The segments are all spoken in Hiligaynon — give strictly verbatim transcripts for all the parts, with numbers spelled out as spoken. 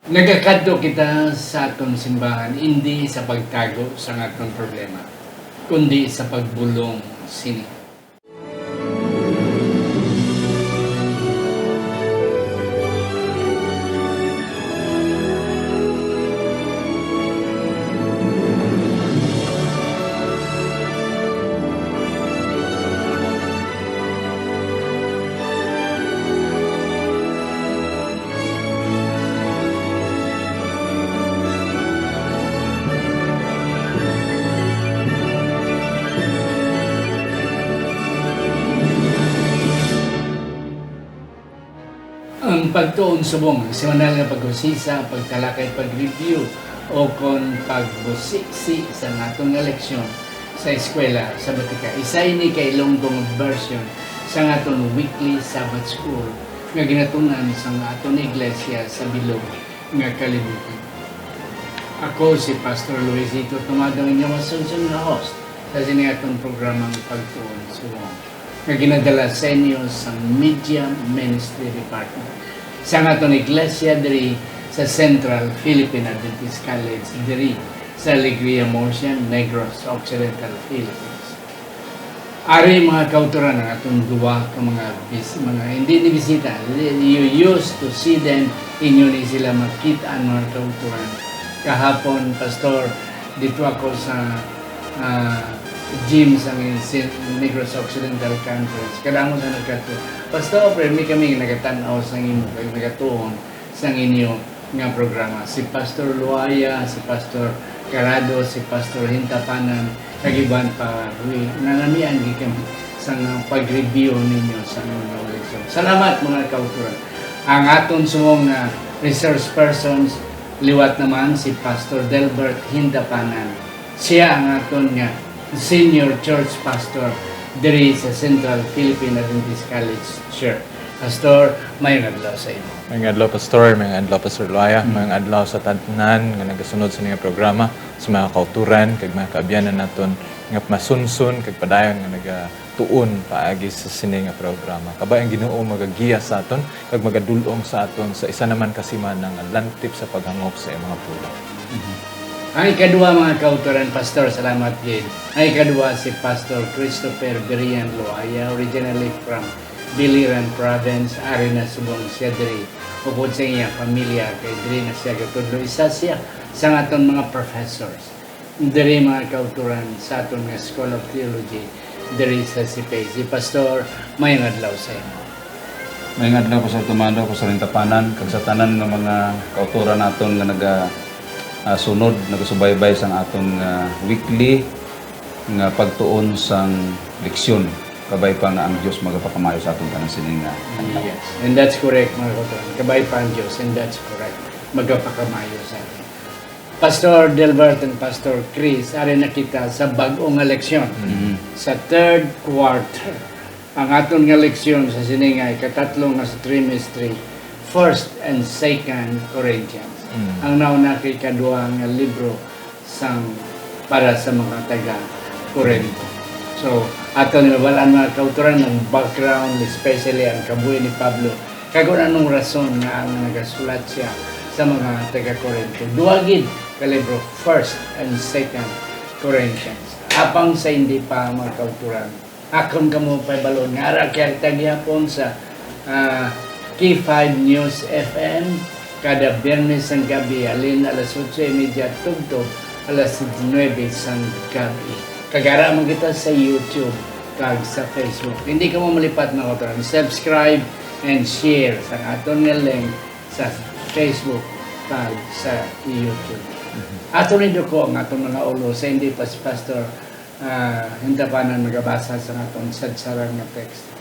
Nagakadto kita sa aton simbahan, indi sa pagtago sang aton problema, kundi sa pagbulong sini. Ang pagtuon subong ang semanal nga pag-usisa, pagtalakay, pag-review, o kon pagbusisi sa aton nga leksyon sa eskwela sa Batika. Isa ini ka Ilonggo nga version sa aton weekly Sabbath School nga ginatun-an sa aton iglesia sa bilog nga kalibutan. Ako si Pastor Luisito Tomado, ang inyong masunsun nga host sa sini aton programang Pagtuon Subong, nga ginadala sa inyo sa Media Ministry Department sa aton iglesia diri sa Central Philippine Adventist College diri sa Alegria Murcia, Negros Occidental, Philippines. Ari, mga kautoran, ang aton duwa ka mga bis-, mga hindi ni bisita, you used to see them, inyo ni sila makit-an, mga kautoran. Kahapon, Pastor, dito ako sa, ah, gym sa Negros Occidental Conference. Kadamo sa nagkadto. Pastor, pero may kami nagatan-aw sa imo, kag nagatuon sang inyo nga programa. Si Pastor Luaya, si Pastor Carado, si Pastor Hintapanan, kag iban pa, wi-, nanamian gid kami sa nga pag-review ninyo sa mga leksyon. Salamat, mga kautoran. Ang aton subong nga resource persons, liwat naman si Pastor Delbert Hintapanan. Siya ang aton nga senior church pastor diri sa Central Philippine Adventist College Church. Pastor, mayong adlaw sa imo. Mayong adlaw, Pastor. Mayong adlaw, Pastor Luaya. Mm. Mayong adlaw sa tanan nga nagasunod sa inyong programa, sa mga kauturan, kag mga kaabyanan naton nga masunson kag padayon nga nagatuon paagi sa sini nga programa. Kabay ang Ginoo magagiya sa aton kag magadul-ong sa aton sa isa naman ka semana nga lantip sa paghangop sa iyang mga pulong. Mhm. Ang ikadua, mga kautoran, Pastor, salamat gid. Ang ikadua si Pastor Christopher Berian Loaya, originally from Biliran Province, ari na subong siya diri. Upod sa iyang pamilya, kay diri na siya gatudlo. Isa siya sa aton mga professors diri, mga kautoran, sa aton nga School of Theology diri sa C P A C. Pastor, mayong adlaw sa imo. Mayong adlaw, Pastor Tomando, Pastor Hintapanan, kag sa tanan nga mga kautoran naton nga naga, ah, sunod, nagasubaybay sang aton nga weekly nga pagtuon sang leksyon. Kabay pa nga ang Dios magapakamayo sa aton tanan sining nga adlaw. Yes, and that's correct, mga kautoran. Kabay pa ang Dios, and that's correct. Magapakamayo sa aton. Pastor Delbert and Pastor Chris, ari na kita sa bag-o nga leksyon. Mhm. Sa third quarter, ang aton nga leksyon sa sini nga ikatatlo nga sa trimestre, First and Second Corinthians. Mm. Ang nauna kay kadua nga libro sang, para sa mga taga Corinto. So, ato ni mabal-an, mga kautoran, ang background, especially ang kabuhi ni Pablo, kag kung anong rason nga ang nagasulat siya sa mga taga Corinto. Duha gid ka libro, First and Second Corinthians. Apang sa hindi pa, mga kautoran, akon kamo pahibalon nga ara kita gihapon sa, ah, K five News F M kada Biyernes sang gabi, halin alas otso y media tubtob alas nuebe sang gabi. Kag ara man kita sa YouTube kag sa Facebook. Hindi kamo malipat, mga kautoran. Subscribe and share sa aton nga link sa Facebook kag sa YouTube. Mhm. Ato ni duko ang aton mga ulo sa hindi pa si Pastor, ah, Hintapanan magabasa sa aton sadsaran nga text.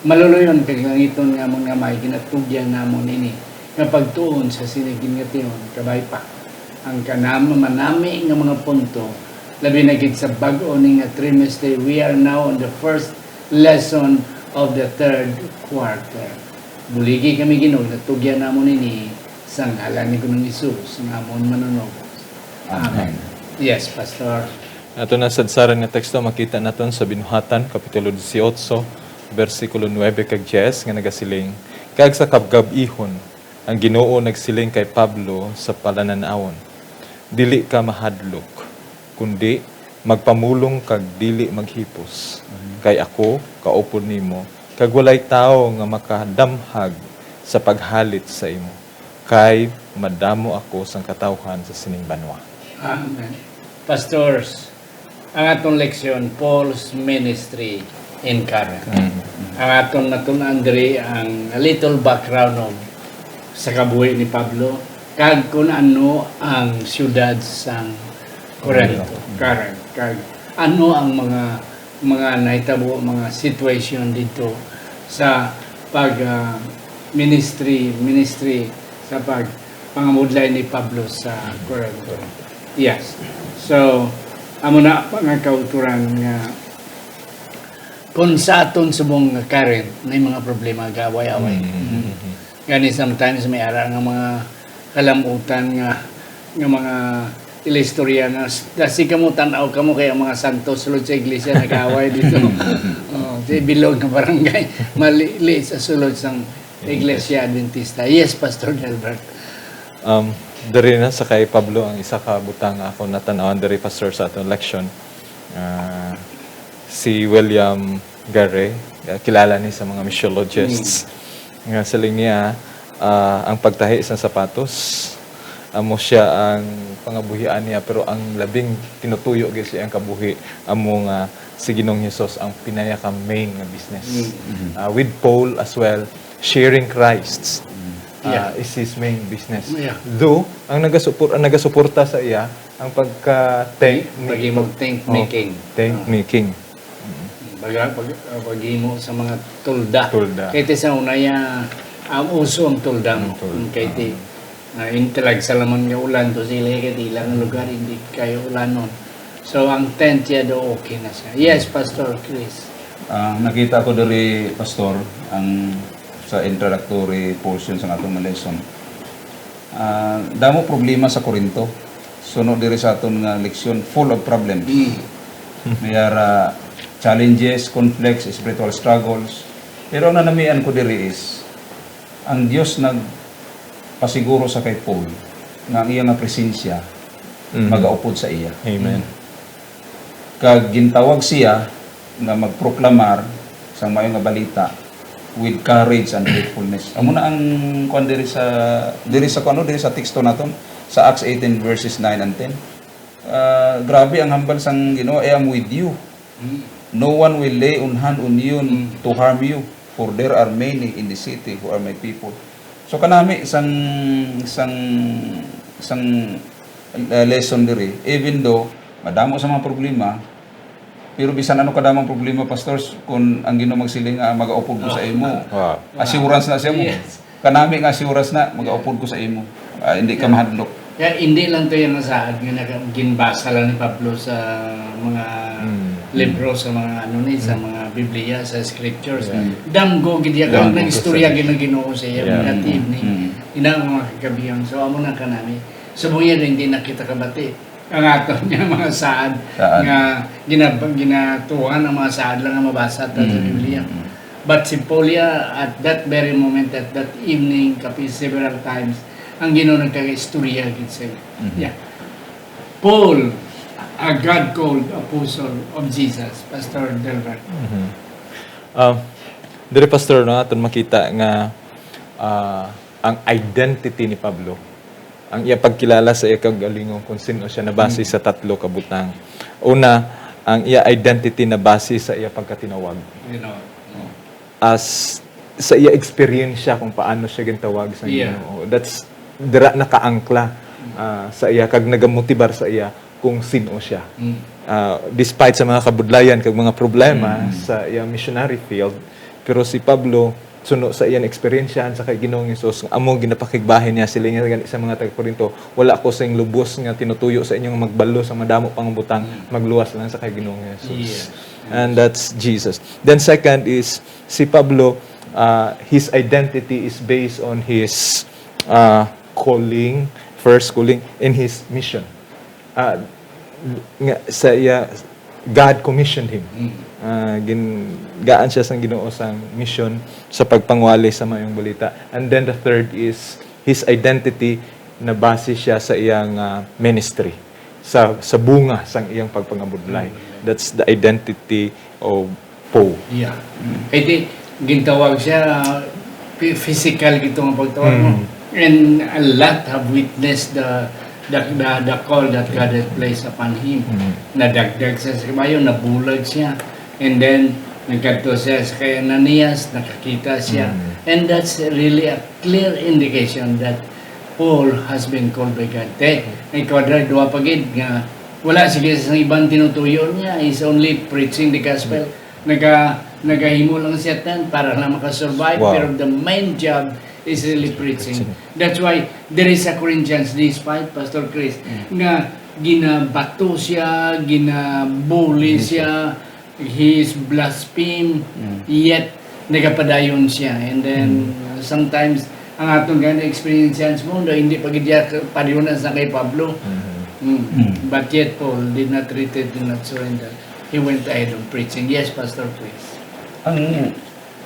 Maluloyon kag langiton nga amon nga Amay, ginatugyan namon ini nga pagtuon sa sini gingation, kabay pa ang kanam-, manami nga mga punto, labi na gid sa bag-o ni nga trimestre. We are now on the first lesson of the third quarter. Buligi kami, Ginoo, natugyan namon ini sa ngalan ni Ginoong Jesus nga amon Manunubos. Amen. Amen. Yes, Pastor. Ato na sadsaran nga teksto, makita naton sa Binuhatan, Kapitulo dieciocho, bersikulo nuebe kag diyes, nga nagasiling, "Kag sa kabgab-ihon, Ang Ginoo nagsiling kay Pablo sa palanan-awon, "Dili ka mahadlok, kundi magpamulong kag dili maghipos, kay ako kaupod nimo, kag walay tawo nga makadamhag sa paghalit sa imo, kay madamo ako sang katawhan sa sining banwa." Amen. Pastors, ang aton leksyon, Paul's ministry in Corinth. Mm. Ang aton natun-an diri ang little background of sa kabuhi ni Pablo, kag kun ano ang siyudad sang Corinto, Corinto. Corinth, kag ano ang mga, mga nahitabo, mga situation dito sa pag, ah, ministry, ministry sa pag pangabudlay ni Pablo sa Corinto. Yes. So, amo na, mga kauturan, nga kung sa aton subong nga Corinth, may mga problema, kaaway-away. Mm. Mm. Gani, sometimes may ara nga mga kalamutan nga, nga mga ilistorya nga, "Dasi kamo, tan-aw kamo, kay ang mga santo sulod sa iglesia nag-away dito." Oh, sa bilog nga barangay, mali sa sulod sang Iglesia Adventista. Yes, Pastor Delbert. Um, diri na sa kay Pablo ang isa ka butang nga ako natan-awan diri, Pastor, sa aton leksyon. Ah, si William Carey, ah, kilala ni sa mga missiologists, nga siling niya, ah, ang pagtahi sa sapatos, amo siya ang pangabuhian niya, pero ang labing tinutuyo gyud sa iyang kabuhi amo nga si Ginoong Hesus ang pinaka main nga business. Mm. Ah, with Paul as well, sharing Christ, ah, Yeah. is his main business. Yeah. Though, ang nagasupor-, ang nagasuporta sa iya, ang pagka tent Pag-, ni-, paghimo tent oh, making. Tent Ah. making. Baga, pag-, ah, paghimo sa mga tulda. Tulda. Kay ti sa una, ya, ang uso ang tulda Ang mo. tulda. Kay ti, ah, intelagsa laman nga ulan to sila, kay ti ilang lugar, hindi kayo ulanon. So, ang tent ya do, okay na siya. Yes, Pastor Chris. Ang nakita ko diri, Pastor, ang sa introductory portion sa atong lesson, ah, damo problema sa Corinto. Suno diri sa aton nga leksyon, full of problems. Mm. May ara challenges, conflicts, spiritual struggles. Pero ang nanamian ko diri is, ang Dios nagpasiguro sa kay Paul nga ang iya nga presensya Mhm. magaupod sa iya. Amen. Kag gintawag siya nga magproklamar sang maayo nga balita with courage and faithfulness. Amo na ang kuan diri sa, diri sa kuan, diri sa teksto naton sa Acts eighteen verses nine and ten. Ah, grabe ang hambal sang Ginoo, "I am with you. Mm. No one will lay on hand on you Mm. to harm you, for there are many in the city who are my people." So kanami sang, sang, sang, uh, lesson diri, even though madamo sa mga problema, pero bisan ano kadamang problema, pastors, kung ang Ginoo magsiling nga, "Magaupod ko sa imo." Ah. Assurance na siya mo. Yes. Kanami nga assurance na, "Magaupod ko sa imo." Ah, hindi ka Yeah. mahadlok. Kaya hindi lang to yung saad nga naga-, ginbasa lang ni Pablo sa mga Mm. libro, sa mga ano ni, sa Mm. mga Biblia, sa scriptures. Yeah. Damgo gid ya, Yeah. kag nag-istorya gid ang Ginoo sa iya Yeah. that Mm. evening. Mm. Ina ang mga kagabihan. So, amo na kanami. Subong niya, hindi na kita kabati. Ang aton nga mga saad Saad. nga ginab-, ginatuhan ang mga saad lang nga mabasa ta sa Mm, Biblia. mm, mm. But si Paul, yeah, at that very moment, at that evening, kapi several times, ang Ginoo nagkagaistorya gid sa iya. Mhm. Yeah. Paul, a God called apostle of Jesus, Pastor Delbert. Mhm. Ah, diri, Pastor, no, aton makita nga, ah, ang identity ni Pablo, ang iya pagkilala sa iya kaugalingon kung sin-o siya, nabase Mm. sa tatlo ka butang. Una, ang iya identity nabase sa iya pagkatinawag. You know, no. As sa iya eksperyensya kung paano siya gintawag sa Yeah. Ginoo. That's dira nakaangkla, ah, sa iya kag nagamotibar sa iya kung sin-o siya. Mm. Ah, despite sa mga kabudlayan kag mga problema Mm. sa iya missionary field, pero si Pablo, suno sa iyang eksperyensya sa kay Ginoong Hesus, amo ginapakigbahin niya, siling niya gani sa mga taga-Corinto, "Wala ko sing lubos nga tinutuyo sa inyo nga magbalo sa madamo pang butang, Mm. magluwas lang sa kay Ginoong Hesus." Yes. And that's Jesus. Then second is, si Pablo, ah, his identity is based on his, ah, calling, first calling, and his mission. Ah, nga, sa iya, God commissioned him. Mm. Ah, gin-, gaan siya sang Ginoo sang mission sa pagpangwali sa Maayong Balita. And then the third is his identity na base siya sa iyang, ah, ministry, sa, sa bunga sang iyang pagpangabudlay. Mm. That's the identity of Paul. Yeah. Mm. Kay di, gintawag siya, ah, phy-, physical gito nga pagtawag mo. Mm. And a lot have witnessed the, the, the, the call that God has placed upon him. Mm. Nadagdag siya sa kabayo, nabulag siya. And then, nagkadto siya sa kay Ananias, nakakita siya. Mm. And that's really a clear indication that Paul has been called by God. Te, may kwadra, duha pa gid nga wala sige sa ibang tinutuyo niya. He's only preaching the gospel. Naga-, nagahimo lang siya tan para lang makasurvive, Wow. pero the main job is really preaching. Preaching. That's why there is a Corinthians despite Pastor Chris, Mm. nga ginabato siya, ginabuli Yes, sir. siya, he is blaspheme, Mm. yet nagapadayon siya. And then, Mm. uh, sometimes, ang aton gani experience mo, no, hindi pa gid siya padayonan sa kay Pablo. Mm-hmm. Mm. Mm. But yet, Paul did not retreat, did not surrender. He went ahead of preaching. Yes, Pastor Chris. Ang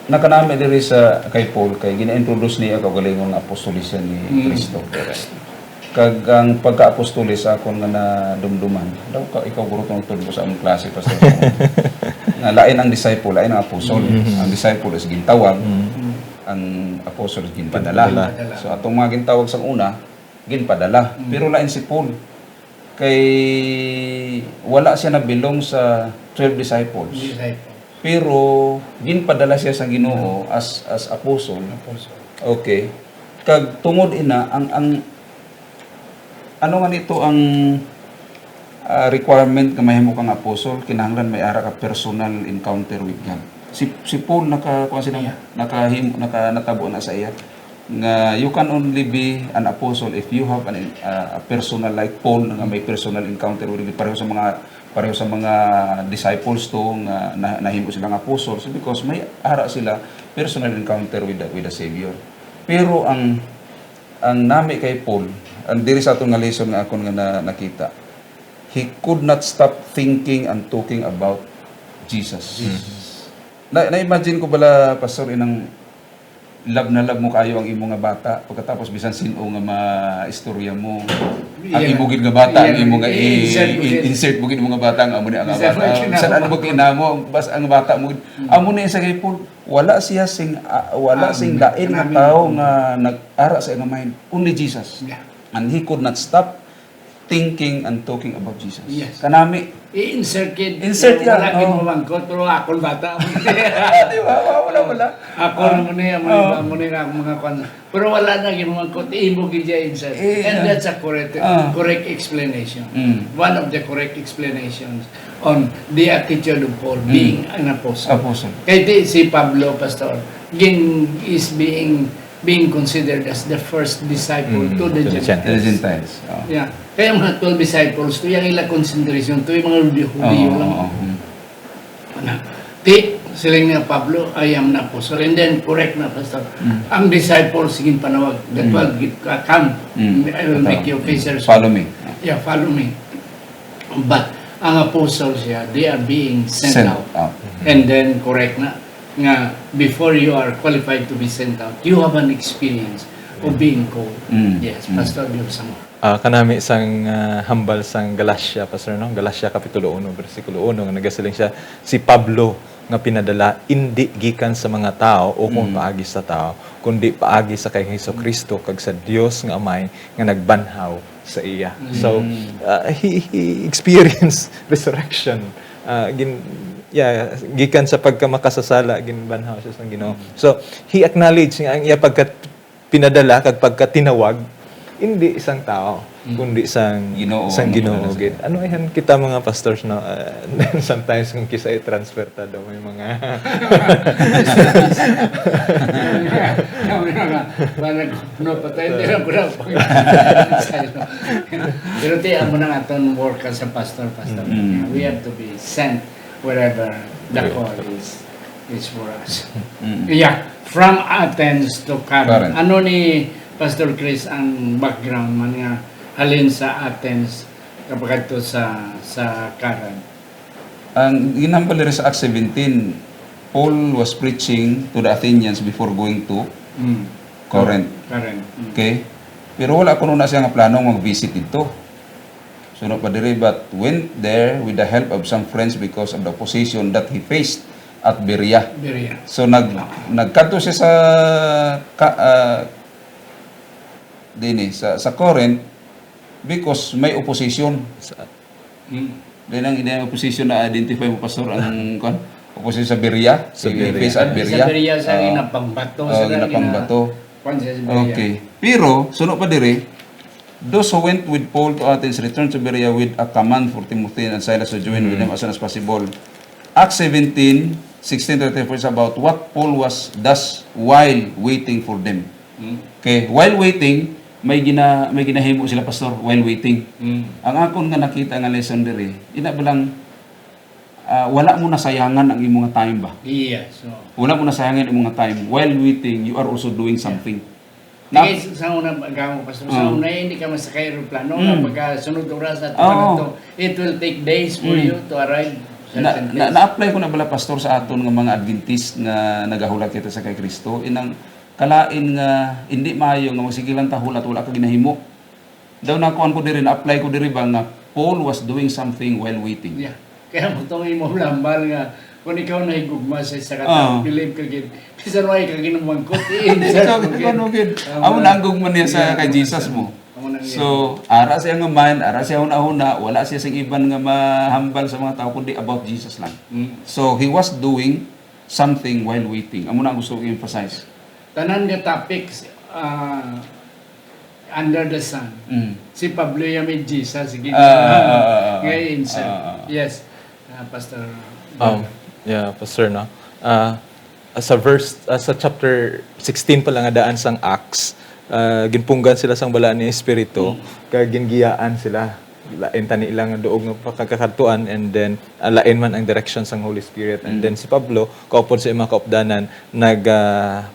nakanami diri sa kay Paul, kay gina-introduce niya kaugalingon nga apostol siya ni Mm. Cristo. Kag ang pagka-apostoles sa akon nga nadumduman, daw ka, ikaw guro tong tudlo sa among klase, Pastor. Nga lain ang disciple, lain ang apostol. Mm. Ang disciple is gintawag, Mm. ang apostol is ginpadala. Ginpadala. So, atong mga gintawag sa una, ginpadala. Mm. Pero lain si Paul. Kay wala siya na-belong sa twelve disciples. Disciple. Pero ginpadala siya sa Ginoo as, as apostle. Apostle. Okay. Kag tungod ina, ang, ang, ano nga nito ang, ah, requirement nga mahimo kang apostle? Kinahanglan may ara ka personal encounter with God. Si, si Paul naka, kuwan sila, Yeah. nakahim-, naka, natabo na sa iya nga you can only be an apostle if you have an, ah, a personal, like Paul, nga may personal encounter with God. Pareho sa mga, pareho sa mga disciples to nga na, nahimo silang apostles because may ara sila personal encounter with the, with the Savior. Pero ang, ang nami kay Paul, ang diri sa aton nga lesson nga akon nga na, nakita, he could not stop thinking and talking about Jesus. Jesus. Na, na-imagine ko bala, Pastor, inang love na love mo kayo ang imo nga bata, pagkatapos bisan sin-o nga maistorya mo, ang Iya. imo gid nga bata, ang Iya. imo nga i-, I-insert mo gid. i-, insert mo gid imo nga bata, nga amo ni ang Bisan bata. mo kinamo. Bisan ano mo kinamo, ang bas-, ang bata mo gid. Mm. Amo ni sa kay Paul, wala siya sing, ah, wala Ang sing lain nga kanami. tao nga nag-ara sa iyang mind. Only Jesus. Yeah. And he could not stop thinking and talking about Jesus. Yes. Kanami. I-insert kid. Insert Pero yan, wala oh. ginumangkot, pero akon bata. Di ba? Wala, wala. Ako Ah. naman eh, amo Oh. ni, amo ni nga akong mga kwan. Pero wala na ginumangkot, imo gid siya insert. Eh, And ah. that's a correct, Ah. correct explanation. Mm. One of the correct explanations on the attitude of Paul Mm. being an apostle. Apostle. Kay di, si Pablo, Pastor, gin-, is being being considered as the first disciple Mm, to the to the Gentiles. Gentiles. The Gentiles, oh. Yeah. Kaya mga twelve disciples, to yung ila concentration, to yung mga Hudiyo Oo, lang. oo, mm. Ano? Ti, siling nga Pablo, "I am an apostle." And then, correct na, Pastor. Mm. Ang disciples, sige panawag, the Mm. twelve, gi-, ka-, "Come, Mm. I will make you Follow. fishers." Follow me. Yeah, "Follow me." But, ang apostles, yeah, they are being sent Sent out. out. And then, correct na, nga before you are qualified to be sent out, you have an experience of being called. Mm, Yes, mm. Pastor Bill Samor. Ah, kanami sang, ah, hambal sang Galacia, Pastor, no? Galacia Kapitulo uno, bersikulo uno, nga nagasiling siya, "Si Pablo nga pinadala, indi gikan sa mga tao o kung Mm. paagi sa tao, kundi paagi sa kay Jesu-Cristo kag sa Dios nga Amay nga nagbanhaw sa iya." So, Mm. ah, he, he experienced resurrection. Ah, gin-, yeah, gikan sa pagkamakasasala, ginbanhaw siya sa Ginoo. So, he acknowledged nga ang iya pagka pinadala kag pagkatinawag, hindi sang tao, Mm. kundi sang, Ginoo, sang ang Ginoo nagpadala sa gid. iya. Ano yan kita mga pastors, no? Ah, sometimes kung kisa i-transfer ta do, may mga Parang, no, patay, di lang ko lang pag-, Pero ti, amo na nga aton work as a pastor, Pastor. Mm. We have to be sent wherever the Correct. call is, is for us. Mm. Yeah, from Athens to Corinth. Corinth. Ano ni Pastor Chris ang background man nga halin sa Athens kapag adto sa, sa Corinth? Ang ginhambal diri sa Acts seventeen, Paul was preaching to the Athenians before going to Mm. Corinth. Corinth. Mm. Okay? Pero wala kuno na siya nga plano nga mag-visit didto. Suno pa diri, but went there with the help of some friends because of the opposition that he faced at Berea. Berea. So, nag-, nagkadto siya sa ka-, ah, dini, sa, sa Corinth because may opposition. Sa Hmm. Then ang, ang opposition na identify mo, Pastor, ang, kwan, opposition sa Berea. Sa Berea. Efeso at Berea. Sa Berea siya, ah, ginapangbato, oh, sa ginapangbato. Kwan siya sa Berea. Okay. Pero, suno pa diri, those who went with Paul to Athens returned to Berea with a command for Timothy and Silas to join with them as soon as possible. Acts seventeen, sixteen to thirty-four is about what Paul was does while waiting for them. Hmm. Okay, while waiting, may gina-, may ginahimo sila, Pastor, while waiting. Hmm. Ang akon nga nakita nga lesson diri, ina ba lang, ah, wala mo nasayangan ang imong time ba? Yes, oo. Wala mo nasayangan ang imong time. While waiting, you are also doing something. Sige, sa una, agawon ko, Pastor, sa una, hindi ka masakay aeroplano, nga pagkasunod oras at pagkadto, it will take days for you to arrive sa certain place. Na-apply ko na bala, Pastor, sa aton nga mga Adventist nga nagahulat kita sa kay Kristo, inang kalain nga hindi maayo nga magsige lang ta hulat, wala ka ginahimo. Daw nakuan ko diri, na-apply ko diri ba nga Paul was doing something while waiting. Yeah. Kaya mo itong imo lambal nga, kung ikaw nahigugma sa isa ka tawo, believe ka gid. Bisan wala ka ginamangkot, i-insert mo gid. Ikaw, ano gid? Amo na ang gugma niya sa kay Jesus mo. So, ara siya nga man, ara siya huna-huna, wala siya sing iban nga mahambal sa mga tawo, kundi about Jesus lang. Mm. So, he was doing something while waiting. Amo na ang gusto ko i-emphasize. Tanan nga topics, ah, under the sun. Mm. Si Pablo ya may Jesus, sige. Ah, ah, ah, ah, ah. Nga insert. Ah, ah, ah. Yes. Ah, Pastor. Um, yeah, Pastor, no? Ah, sa verse, ah, sa chapter sixteen pa lang nga daan sang Acts, ah, ginpunggan sila sang Balaan nga Espiritu, kag gingiyaan sila. Lain tani ilang duog nga pagkakadtuan, and then, ah, lain man ang direction sang Holy Spirit. And then si Pablo, kaupod sa iyang mga kaupdanan, nag, ah,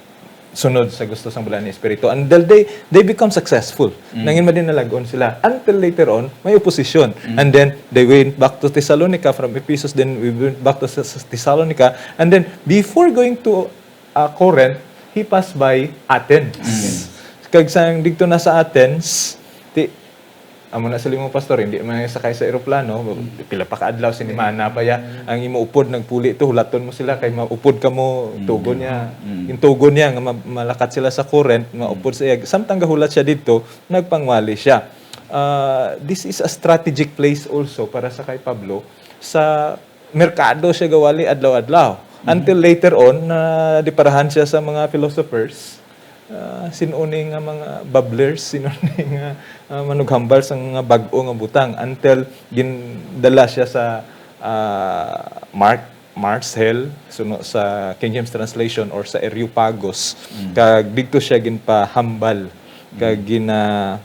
sunod sa gusto sang Balaan nga Espiritu. And they, they, they become successful. Mm. Nangin madinalag-on sila. Until later on, may opposition. Mm. And then, they went back to Thessalonica from Ephesus, then we went back to Thess-, Thessalonica. And then, before going to, uh, Corinth, he passed by Athens. Mm. Kag sang didto na sa Athens, ti-, amo na sila mo, Pastor, hindi man sakay sa eroplano, pila pa ka adlaw, sinimana pa ya. Ang imo upod, nagpuli to, hulaton mo sila, kay maupod ka mo, tugon niya. Mm. Yung tugon niya, nga ma-, malakat sila sa Corinth, maupod sa iya. Samtang gahulat siya didto, nagpangwali siya. Ah, this is a strategic place also para sa kay Pablo. Sa merkado siya gawali adlaw-adlaw. Mhm. Until later on, na diparahan siya sa mga philosophers. Ah, sino ni nga mga babblers, sino ni nga, ah, manughambal sa mga bag-o nga butang, until gindala siya sa, ah, Mark, Mars Hill, suno sa King James Translation, or sa Areopagus. Mm. Kag didto siya ginpahambal, kag Mm. gina-,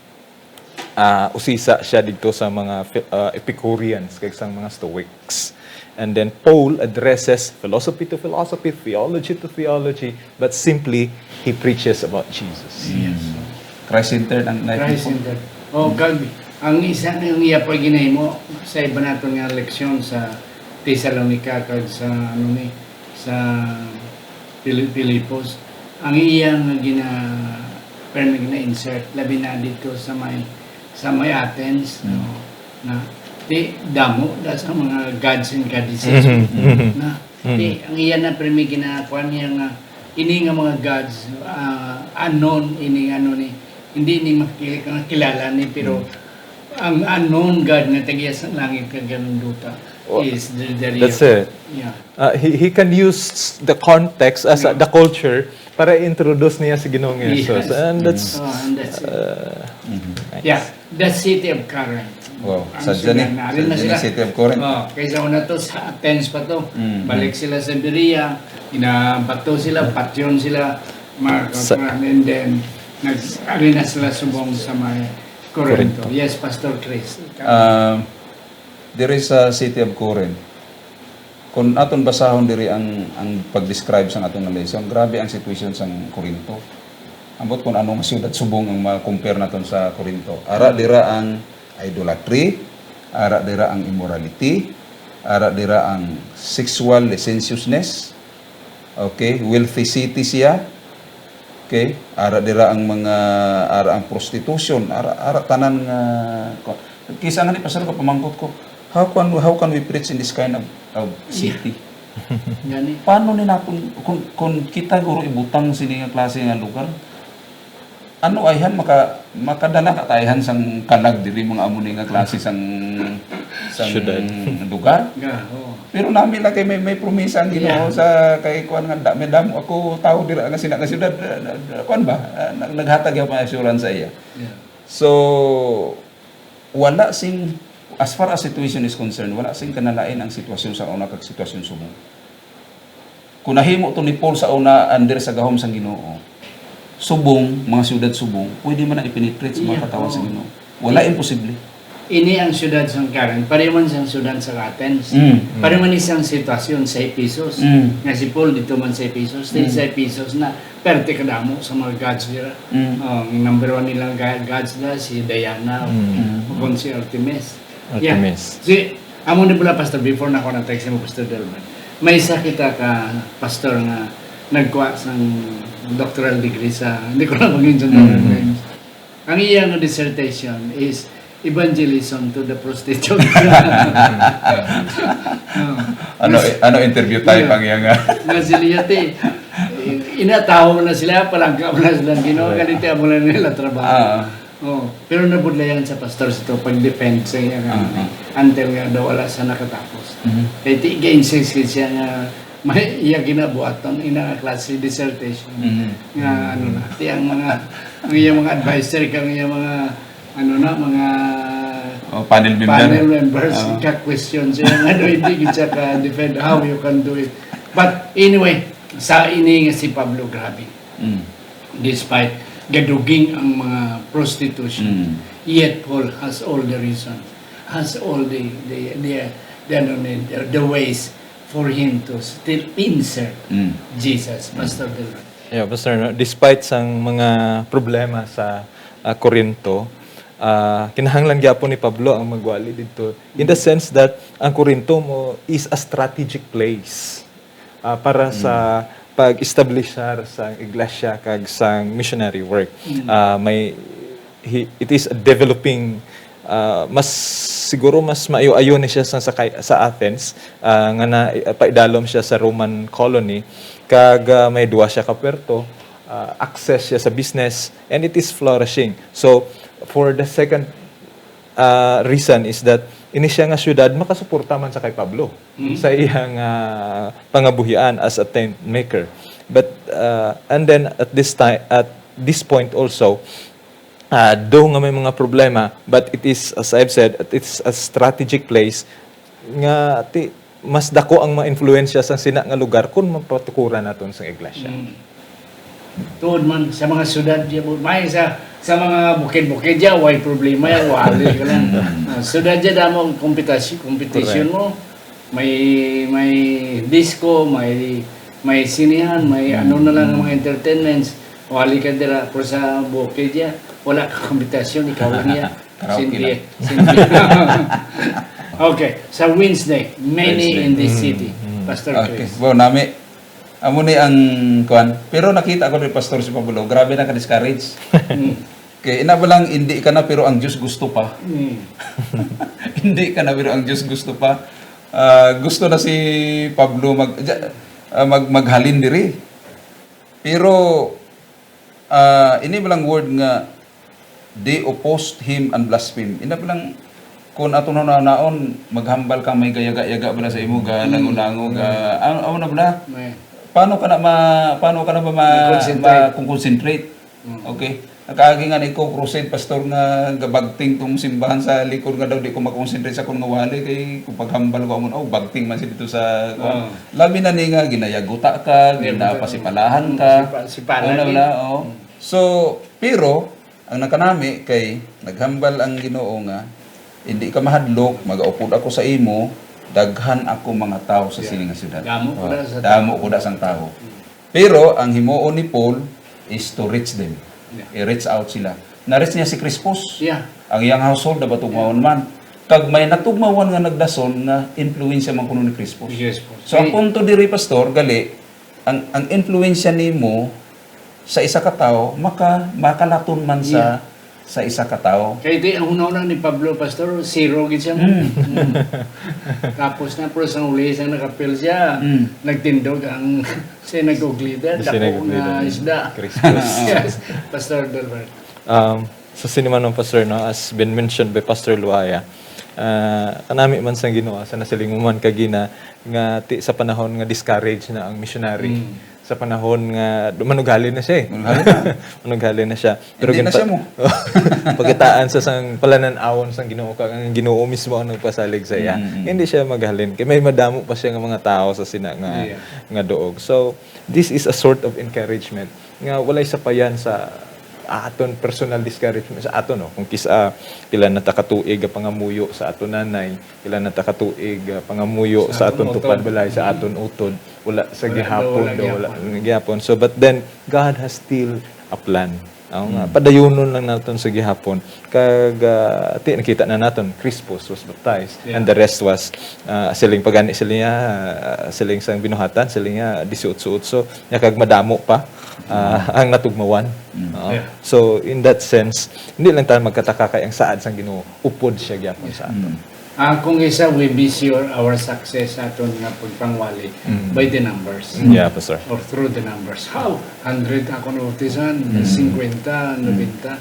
ah, usisa siya didto sa mga phi-, ah, Epicureans kag sang mga Stoics. And then Paul addresses philosophy to philosophy, theology to theology, but simply he preaches about Jesus. Yes. Mm. Christ-centered ang life ni Paul. Christ-centered. O, kag ang isa na yung iya pa ginahimo sa iba naton nga leksyon sa Tesalonica kag sa, ano ni, sa Pili-, Filipos. Ang iya nga gina-, pero gina-insert, labi na dito sa may, sa may Athens, Mm. no? Na, di, damo na sa mga gods and goddesses. Mhm, mhm. Na, Mm. Di, ang iya na, pero may ginakuan niya nga, ini nga mga gods, ah, unknown, ini nga ano ni, hindi ni makilala, nga kilala ni, pero Mm. ang unknown God nga tagiya sa langit kag kanunduta Oh, is the, the real. That's it. Yeah. Uh, he, he can use the context as a, Yeah. the culture para i-introduce niya si Ginoong Yes. Jesus. And that's, Mm. Oh, and that's it. uh, Mhm. nice. Yeah. The city of Corinth. Wow, Ang sadya ni. sila, nari na Sadya ni sila. City of Corinth. Oh, kaysa una to sa Athens pa to. Mm, Balik mm. sila sa Berea, inabato sila, patyon sila, mga Sa- kakuan, and then nag-, ari na sila subong sa may Corinto. Corinto. Yes, Pastor Chris. Ikaw. Um, there is a city of Corinth. Kung aton basahon diri ang, ang pag-describe sang aton nga lesson, grabe ang sitwasyon sang Corinto. Ambot kung ano nga siyudad subong ang ma-compare naton sa Corinto. Ara dira ang idolatry, ara dira ang immorality, ara dira ang sexual licentiousness. Okay, wealthy city siya. Okay? Ara dira ang mga, ara ang prostitution, ara, ara tanan nga, kisa nga ni Pastor, kapamangkot ko, how can, how can we preach in this kind of, of city? Gani. Paano ni napon, kung, kung kita guro ibutang sini nga klase nga lugar, ano ayhan maka, makadala ka ta ayhan sang kalag diri, mga amo ni nga klase sang, sang Syudad. Lugar? Nga, oo. Pero nami lang kay may, may promisa ang Ginoo Yeah. sa kay kuan nga da, may damo ako tao dira nga sina nga syudad, uh, kuan ba? Uh, nag- naghatag yung mga assurance sa iya. Yeah. So wala sing, as far as situation is concerned, wala sing kanalain ang sitwasyon sa una kag sitwasyon subong. Kung nahimo to ni Paul sa una under sa gahom sang Ginoo, subong, mga siyudad subong, pwede man na i-penetrate sa mga Yeah, katawhan sa oo. Ginoo. Wala imposible. Ini ang siyudad sang Corinth, pareho man sang siyudad sang Athens. Mm. Pareho man isang sitwasyon sa Ephesus. Mm. Nga si Paul dito man sa Ephesus, still Mm. sa Ephesus na perte kadamo sa mga gods dira. Mm. Ang number one nilang ga- gods na si Diana Mm. o kung si Artemis. Artemis. Si, amo ni pala, Pastor, before na ako nag-text mo, Pastor Delman, may isa kita ka pastor nga nagkuha sang doctoral degree sa, hindi ko lang mag-mention ng Mm. names. Ang iya nga dissertation is Evangelism to the Prostitutes. No. Ano Mas- ano interview type Yeah. ang iya nga? Nga sila yati, inataho na sila, palangga mo na sila, Ginoo, Correct. ganito amo na nila trabaho. Ah. Oh, pero nabudlayan sa pastor sa to pag-defend sa iya nga Ah, until nga daw wala sa nakatapos. Mhm. Kay ti ga-insist siya nga may iya ginabuhat ang ina nga klase dissertation. Mhm. Nga ano na, ti ang mga ang iya mga advisory kang iya mga ano na mga Oh, panel member. panel members Ah. ka question siya nga do hindi gid siya ka defend how you can do it. But anyway, sa ini nga si Pablo, grabe. Mm. Despite gaduging ang mga prostitution, Mm. yet Paul has all the reason, has all the the the the, ano ni, the, the ways for him to still insert Mm. Jesus, Pastor Delroy. Yeah, Pastor, no? Despite sang mga problema sa ah, Corinto, ah, kinahanglan gyapon ni Pablo ang magwali didto, in the sense that ang Corinto mo is a strategic place ah, para sa pag-establishar sa iglesia kag sa missionary work. Mm. Ah, may he, it is a developing ah, mas siguro mas maayo-ayo ni siya sa sa, kay- sa Athens ah, nga na paidalom siya sa Roman colony, kag ah, may duwa siya ka puerto, ah, access siya sa business, and it is flourishing. So for the second ah, reason is that ini siya nga syudad makasuporta man sa kay Pablo Mm. sa iyang ah, pangabuhian as a tent maker. But ah, and then at this time, at this point also, ah, do nga may mga problema, but it is, as I've said, it is a strategic place nga ti, mas dako ang mga influensya sa sina nga lugar kung mapatukuran naton sa iglesia. Mm. Tuod man sa mga syudad diya, may sa sa mga bukid-bukid diya, way problema ya, wali ka lang. Ah, syudad diya damo ang competition, competition Correct. Mo. May may disco, may may sinehan, may ano na lang ang mga entertainments. Wali ka dira, pero sa bukid diya, wala ka competition, ikaw lang niya. Karaoke Simple. lang. Simple. Okay, sa Wednesday, many Wednesday. in this Mm, city, mm. Pastor Okay. Chris. Well, nami amo ni ang kuan. Pero nakita ko ni Pastor si Pablo, grabe na ka-discourage. Mm. Kay ina ba lang, hindi ka na, pero ang Diyos gusto pa. Mm. Hindi ka na, pero ang Diyos gusto pa. Ah, gusto na si Pablo mag, ja- ah, mag maghalin diri. Pero ah, ini ba lang word nga they opposed him and blasphemed. Ina ba lang, kung ato na naon, maghambal ka, may gayaga-yaga bala sa imo, ga lango-lango, ga ang ano na bala? May Paano ka na ma paano ka na ba ma, Ma-concentrate. ma-concentrate? Mm. Okay. Nakaagi nga ni ko crusade, pastor, nga gabagting tong simbahan sa likod nga daw di ko makonsentrate sa akon nga wali kay kung paghambal ko amon, oh, bagting man si dito sa kuan. Ah. Labi na ni nga ginayaguta ka, Ginayaguta. ginapasipalahan ka. Sipa- sipalan Ano eh. na, oh. So, pero ang nakanami kay naghambal ang Ginoo nga hindi ka mahadlok, magaupod ako sa imo, daghan ako mga tawo sa Yeah. sini nga syudad. Damo ko Oh, na sa damo ko na sang tawo. Pero ang himuon ni Paul is to reach them. Yeah. I-reach out sila. Na-reach niya si Crispus. Yeah. Ang iyang household nabatugmaon man. Kag may natugmawan nga nagdason nga influensya man kuno ni Crispus. Yes, po. So ang punto diri, pastor, gali, ang ang influensya nimo sa isa ka tawo, maka-, makalaton man sa, Yeah. sa isa ka tawo. Kay di, ang hunahuna ni Pablo, Pastor, zero gid siya. Mm. Mm. Tapos na, pero sa uli, sa nakapil siya, Mm. nagtindog ang synagogue leader, The dako synagogue nga leader. isda. Christus. Yes, Pastor Delbert. Um, so, sini man ang Pastor, no? As been mentioned by Pastor Luaya, ah, kanami man sang Ginoo, sa nasiling mo man kagina, nga ti-, sa panahon nga discourage na ang missionary, Mm. sa panahon nga manughalin na siya, eh. Manughalin na. Manughalin na siya. Pero Hindi na ginpa-, siya mo. Pakitaan sa sang palanan-awon sang Ginoo, kag ang Ginoo mismo ang nagpasalig sa iya. Mm, mm. Hindi siya maghalin. Kay may madamo pa siya nga mga tao sa sina nga, Yeah. nga duog. So, this is a sort of encouragement nga walay sapayan sa aton personal discouragement sa aton, no? Kung kis-, ah, pila na ta ka tuig nga pangamuyo sa aton nanay, pila na ta ka tuig, ah, pangamuyo Sa sa aton aton utod. tupad balay, sa Mm. aton utod, wala sa Wala, gihapon, wala daw wala gihapon. gihapon. So, but then, God has still a plan. Ang, ah, Mm. padayunon lang naton sa gihapon. Kag, ah, ti-, nakita na naton, Crispus was baptized, Yeah. and the rest was, ah, siling pagani, siling niya, ah, siling sang binuhatan, siling niya, dieciocho-ocho, nya kag madamo pa, ah, Mm. ang natugmawan. Mm. Oo. Yeah. So, in that sense, hindi lang tayo magkataka kay ang saad sang Ginoo, upod siya gyapon sa aton. Mm. Ah, kung isa, we measure our success sa aton nga pagpangwali Mm. by the numbers. Mm. Yeah, Pastor. Or through the numbers. How? Hundred ako nabautisan, Mm. singkwenta, Mm. nobenta.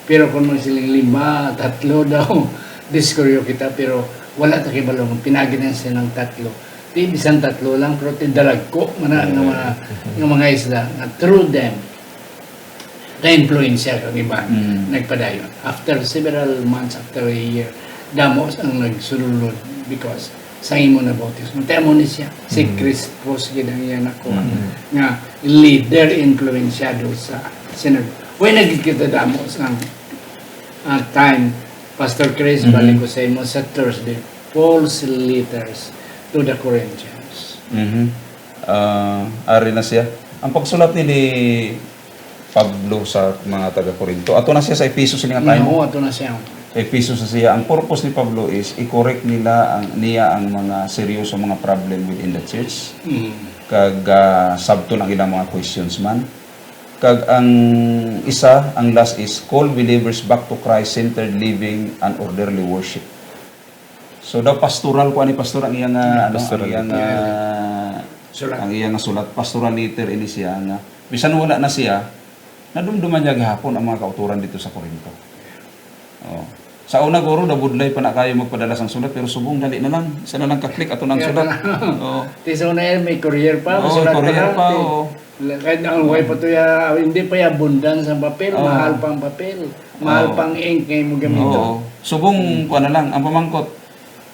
Pero kung magsiling lima, tatlo daw, discourage kita, pero wala ta kibalo kung pinaagi na silang tatlo. Di bisan tatlo lang, pero ti dalagko man na nga Mm. mga, nga mga isla, nga through them, na-influensya kag iban, Mm. nagpadayon. After several months, after a year, damo ang nagsulod because sa imo na bautismo. Kaya mo ni siya, si Mm. Crispus gid ang iya nakuha, Mm. nga leader, influensyado sa sinag-, way na gid kita damo sa, ah, time, Pastor Chris, Mm. balik ko sa imo sa Thursday, Paul's letters to the Corinthians. Mhm. Ah, ari na siya. Ang pagsulat ni, ni Pablo sa mga taga-Corinto. Ato na siya sa Efeso sini nga time. Oo, ato na siya. Efeso sa siya. Ang purpose ni Pablo is i-correct nila ang, niya ang mga seryoso, mga problem within the church. Mm. Kag, ah, sabton ang ilang mga questions man. Kag ang isa, ang last is call believers back to Christ-centered living and orderly worship. So, daw pastoral ko ani, Pastor, ang iyang, ah, Yeah, ano, pastoral ang iyang, letter. ah, Sulat. ang iyang sulat. Pastoral letter ini siya nga bisan wala na siya, nadumduman niya gihapon ang mga kauturan dito sa Corinto. Oh. Sa una, guro, nabudlay pa na kayo magpadala sang sulat, pero subong, dali na lang. Isa na lang ka-click, ato nang Kaya sulat. na. Oo. Ti sa una yan, may courier pa, Oo, may sulat pa courier lang, pa, ti-, oo. Kahit ang way pa to ya, hindi pa ya abundance ang papel, Oo. mahal pa ang papel, mahal Oo. pa ang ink nga imo gamiton. Oo. Subong, Mm. kuha na lang, ang pamangkot,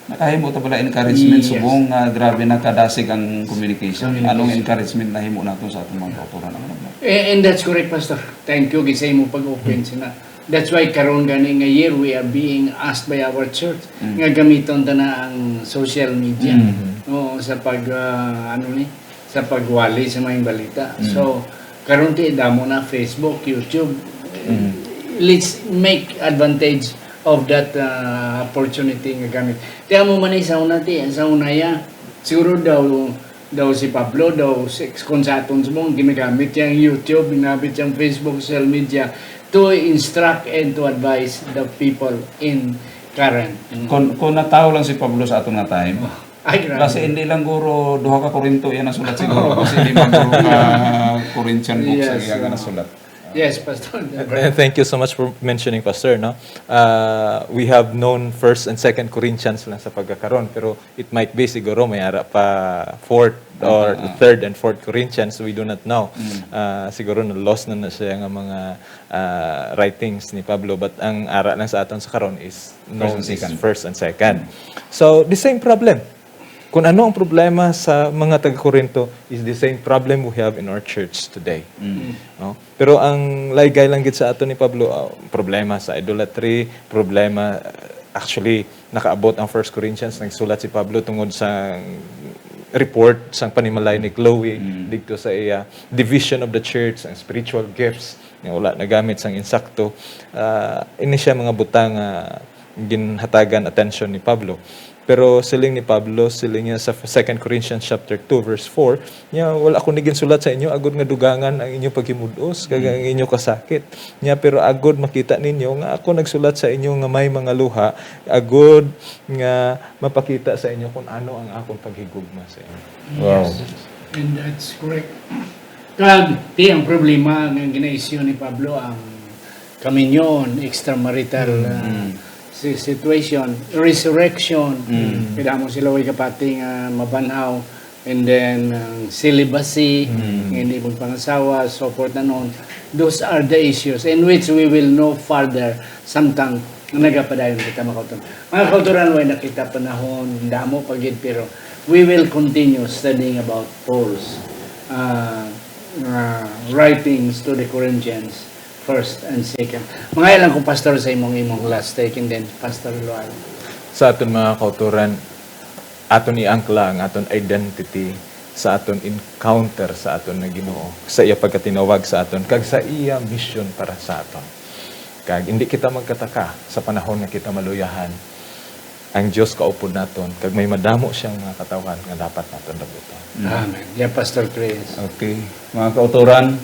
nakahimo ta pala encouragement, Yes. subong nga grabe na kadasig ang communication. Communication. Anong encouragement na himo nato sa atong mga kauturan? Ano ba? Eh, and that's correct, Pastor. Thank you, gid sa imo pag-open Hmm. sina. That's why karon gani nga year, we are being asked by our church Hmm. nga gamiton ta na ang social media. Hmm. Oo, sa pag, ah, ano ni, sa pagwali sa mga balita. Mm. So, karon ti damo na Facebook, YouTube. Mm. Let's make advantage of that, uh, opportunity nga gamit. Ti amo man ni sa una ti, sa una ya, siguro daw, daw si Pablo, daw si, kung sa aton subong, ginagamit yang YouTube, ginagamit yang Facebook, social media to instruct and to advise the people in Corinth. Mm. Kung, kung natawo lang si Pablo sa aton nga time, Oh. Ay, grabe. Basi hindi lang guro duha ka Corinto iya nasulat siguro. Oo. Basi lima guro ka Corinthian books ang Yes, iya nga oo. nasulat. Yes, Pastor. And, and thank you so much for mentioning, Pastor, no? Uh, we have known First and Second Corinthians lang sa pagkakaron, pero it might be siguro may ara pa Fourth or Ah, ah. Third and Fourth Corinthians, we do not know. Mm. Uh, siguro na-lost na na siya nga mga, uh, writings ni Pablo, but ang ara lang sa aton sa karon is First known and is Second. First and Second. Mm. So, the same problem. Kung ano ang problema sa mga taga-Corinto is the same problem we have in our church today. Mm. No? Pero ang laygay lang gid sa ato ni Pablo, ah, problema sa idolatry, problema, ah, actually, nakaabot ang First Corinthians, nagsulat si Pablo tungod sa report sang panimalay ni Chloe Mm. didto sa iya division of the church, ang spiritual gifts nga wala nagamit sang insakto. Ah, ini siya mga butang nga ginhatagan attention ni Pablo. Pero siling ni Pablo, siling niya sa Second Corinthians chapter two, verse four, niya, "Wala ako ni ginsulat sa inyo agod nga dugangan ang inyo paghimud-os kag ang inyo kasakit. Niya, pero agod makita ninyo nga ako nagsulat sa inyo nga may mga luha, agod nga mapakita sa inyo kung ano ang akong paghigugma sa inyo." Wow. Yes. And that's correct. Kag, ti, ang problema nga gina-issue ni Pablo, ang kaminyoon, extramarital, Mm, ah, mm. si-, situation, resurrection, Mm. kaya mo sila way kapati nga mabanhaw, and then, ang celibacy, Mm. nga hindi magpangasawa, so forth and on. Those are the issues in which we will know further samtang nagapadayon kita, mga kauturan. Mga kauturan, way na kita panahon, damo pa gid, pero we will continue studying about Paul's, ah, ah, writings to the Corinthians, first and second. Mga ilang ko, Pastor, sa imong, imong last take, and then Pastor Lual. Sa aton mga kauturan, aton iangkla ang aton identity sa aton encounter sa aton nga Ginoo, sa iya pagkatinawag sa aton, kag sa iya mission para sa aton. Kag hindi kita magkataka sa panahon nga kita maluyahan, ang Dios kaupod naton, kag may madamo siyang mga katawhan nga dapat naton dabuton. Mm. Amen. Yeah, Pastor Chris. Okay. Mga kauturan,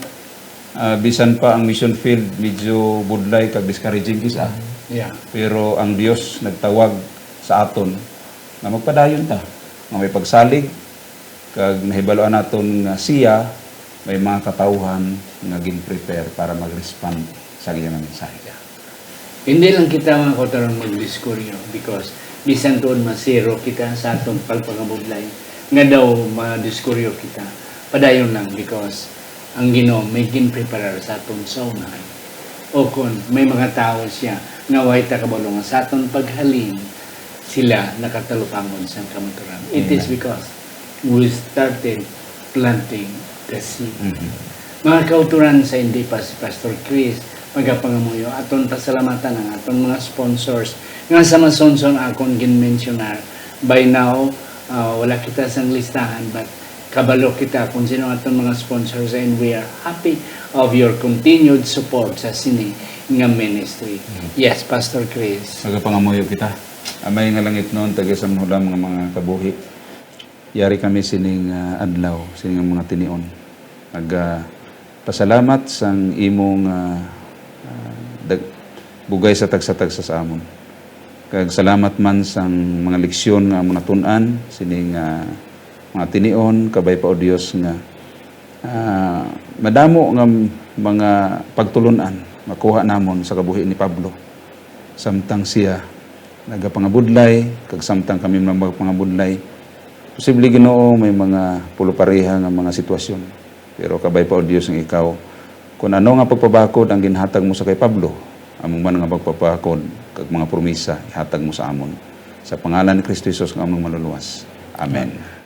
ah, bisan pa ang mission field, medyo budlay kag discouraging kisa. Yeah. Pero ang Dios nagtawag sa aton nga magpadayon ta, nga may pagsalig, kag nahibaluan naton nga siya may mga katawhan nga gin-prepare para mag-respond sa iya nga mensahe. Hindi lang kita, mga kauturan, magdiskuryo because bisan tuod masiro kita sa atong pagpangabudlay nga daw madiskuryo kita, padayon lang because ang Ginoo may ginpreparar sa aton sa unahan. O kon may mga tawo siya nga way ta kabalo nga sa aton paghalin, sila nakatalupangon sang kamaturan. It is Amen. because we started planting the seed. Mhm. Mga kauturan, sa hindi pa si Pastor Chris magapangamuyo, aton pasalamatan ang aton mga sponsors nga sa masunson akon ginmensyonar. By now, ah, wala kita sang listahan, but kabalo kita kung sino aton mga sponsors, and we are happy of your continued support sa sini nga ministry. Mhm. Yes, Pastor Chris. Magapangamuyo kita. Amay nga langitnon, tagisamhulam nga mga kabuhi. Yari kami sining, ah, adlaw, sining mga tinion. Nag, ah, pasalamat sang imong, ah, ah, dag-, bugay sa tagsa-tagsa sa amon. Kag salamat man sang mga leksyon nga amon natun-an, sining, ah, mga tinion, kabay pa, O Dios, nga, ah, madamo nga mga pagtulon-an makuha namon sa kabuhi ni Pablo. Samtang siya nagapangabudlay, kag samtang kami man magpangabudlay, posible, Ginoo, may mga pulo pareha nga mga sitwasyon. Pero kabay pa, O Dios, nga ikaw, kun ano nga pagpabakod ang ginhatag mo sa kay Pablo, amo man nga pagpabakod kag mga promisa ihatag mo sa amon. Sa pangalan ni Cristo Jesus nga among Manluluwas. Amen.